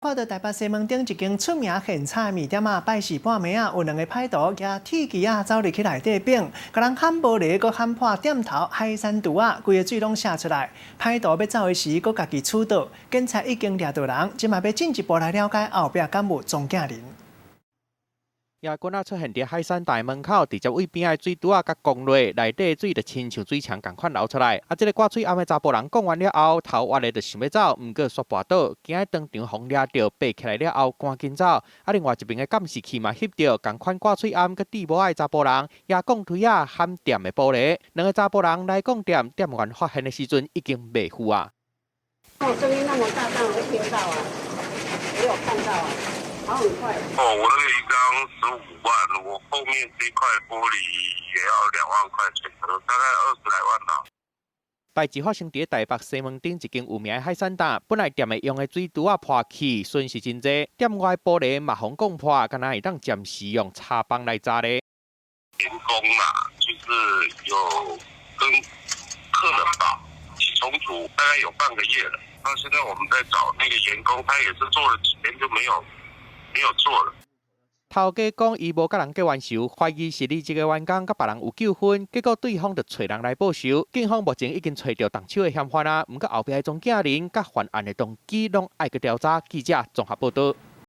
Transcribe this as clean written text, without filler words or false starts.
看到台北西門町一間出名現炒麵店啊，拜四半暝啊，有兩个歹徒舉鐵枝仔走入去內底反，共人砍玻璃，閣砍破店頭海產櫥仔，規个水攏瀉出來。歹徒欲走的時，閣共己取刀。警察已經掠著人，這馬欲進一步來了解後壁敢有裝鏡人。野棍仔出現佇海產大門口，直接對邊仔的水櫥仔共摃落，內底水就親像水牆仝款流出來。啊，這个掛喙罨的查埔人講完了後，頭越的就想欲走，毋過煞跋倒，驚當場予掠著，爬起來了後趕緊走。啊，另外一邊的監視器嘛翕著，仝款掛喙罨佮戴帽仔的查埔人，舉鋼錘仔砍店的玻璃。兩个查埔人來講店，店員發現的時陣已經袂赴啊。哦，聲音那麼大，當然會聽到啊，我有看到啊。跑很快。哦，我那個一張15萬，我後面這塊玻璃也要2萬塊錢，大概20來萬吧。代誌發生佇台北西門町一間有名的海產店，本來店內用的水櫥仔破去，損失真濟。店外玻璃嘛予摃破，敢若會當暫時用柴枋來紮咧。員工啊，就是有跟客人吧起衝突，大概有半個月了。到現在我們在找那個員工，他也是做了幾天就沒有做了。頭家講伊無佮人結冤仇，懷疑是離職的員工佮別人有糾紛，結果對方就揣人來報仇。警方目前已經揣著動手的嫌犯啊，毋過後壁的裝鏡人佮犯案的動機攏愛閣調查。記者綜合報導。